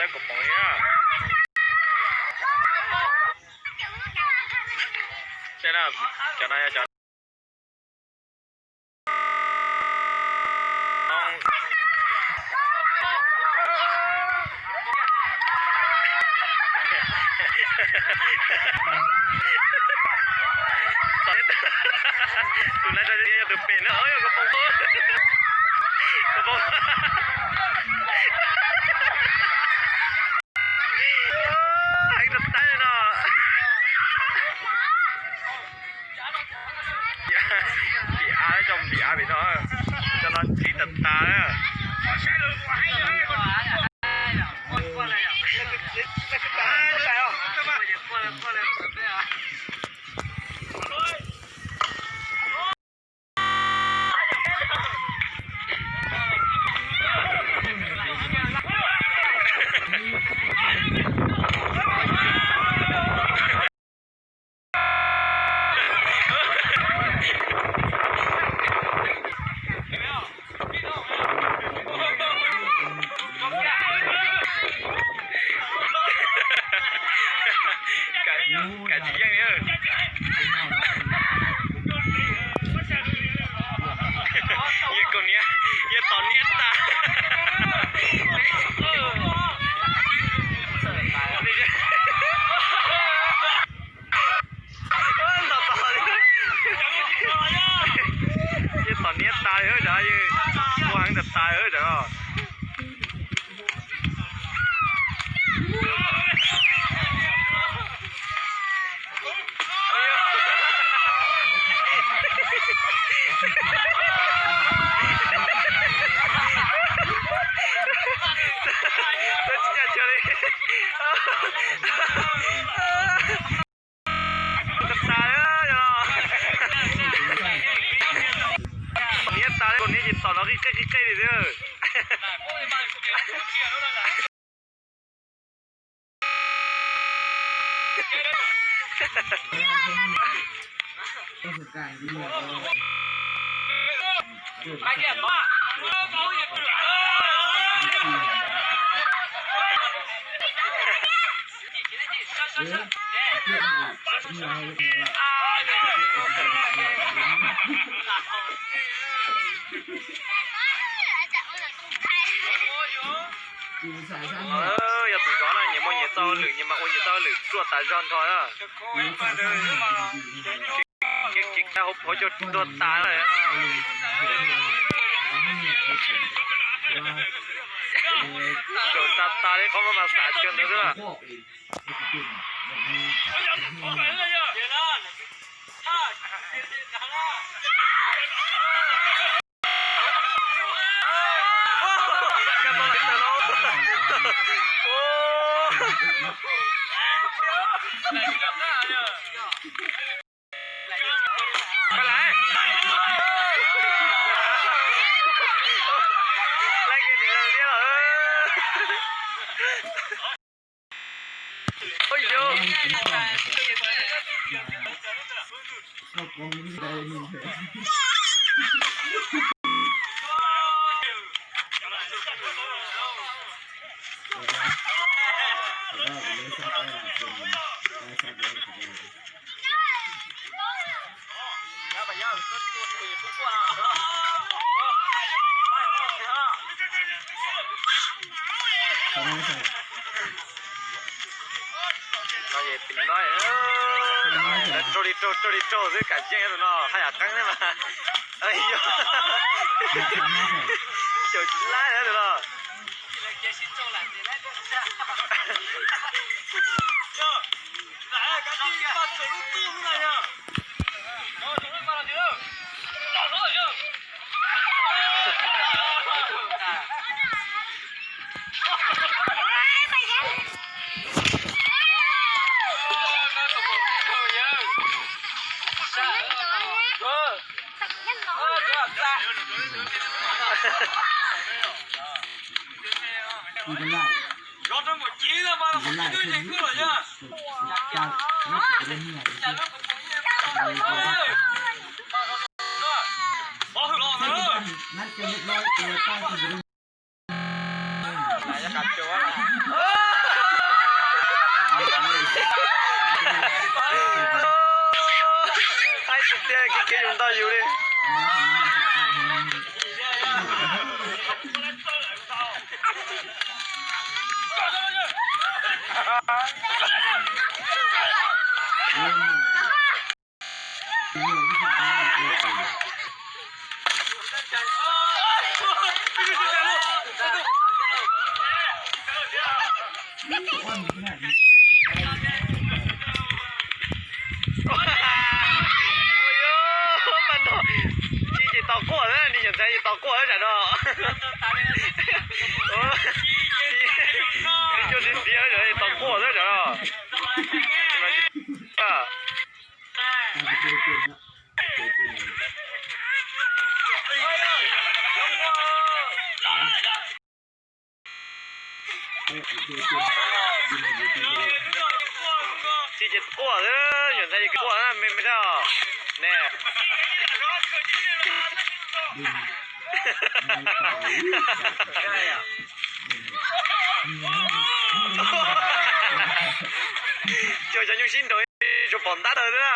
Saib kuv pom li na. Saib na, cov no yog cov Tus no yog tus pem no, yog koj pom, koj pom. Heev tag tag no. Ntim av, coj ntim av pem no, cov no ntxiv tag tag na. Kav tsis yeej li. Yawg kaus hniav, yawg tom hniav tas. Tom tom, yawg tom hniav tas li, yawg ua heev tas tas li cov no. Tsis ncaj chaw li. Tas tas li os. Hniav tas li, kaus hniav ces tom no qij qej qij qej li xwb. Yog tus zov na, nyias muaj nyias txoj hauj lwm, nyias mas ua nyias txoj hauj lwm ruaj tas zog nrho na. Kev kev hauv paus coj tuag tas lawm. Saum tas tas li qhov muaj mas xav tsawg ntawd xwb. No es pim no, lawv raug li raug, raug li raug xwb, kam yeej tus no haj yam qeeb thiab mas. Yog, xyaum tsis laib na tus no. Yus nto yus li. Tsis ces tos quaj xwb, nws nyuam ntxhais ces tos quaj xwb tam no. Cua txiv xiav tsis ces tos quaj xwb tam no. Tsis ces quaj xwb, nyuam ntxhais ces quaj xwb, me me dab ne. Cua cov nyuj sib nraus, tsuas pom ntab tawg xwb na.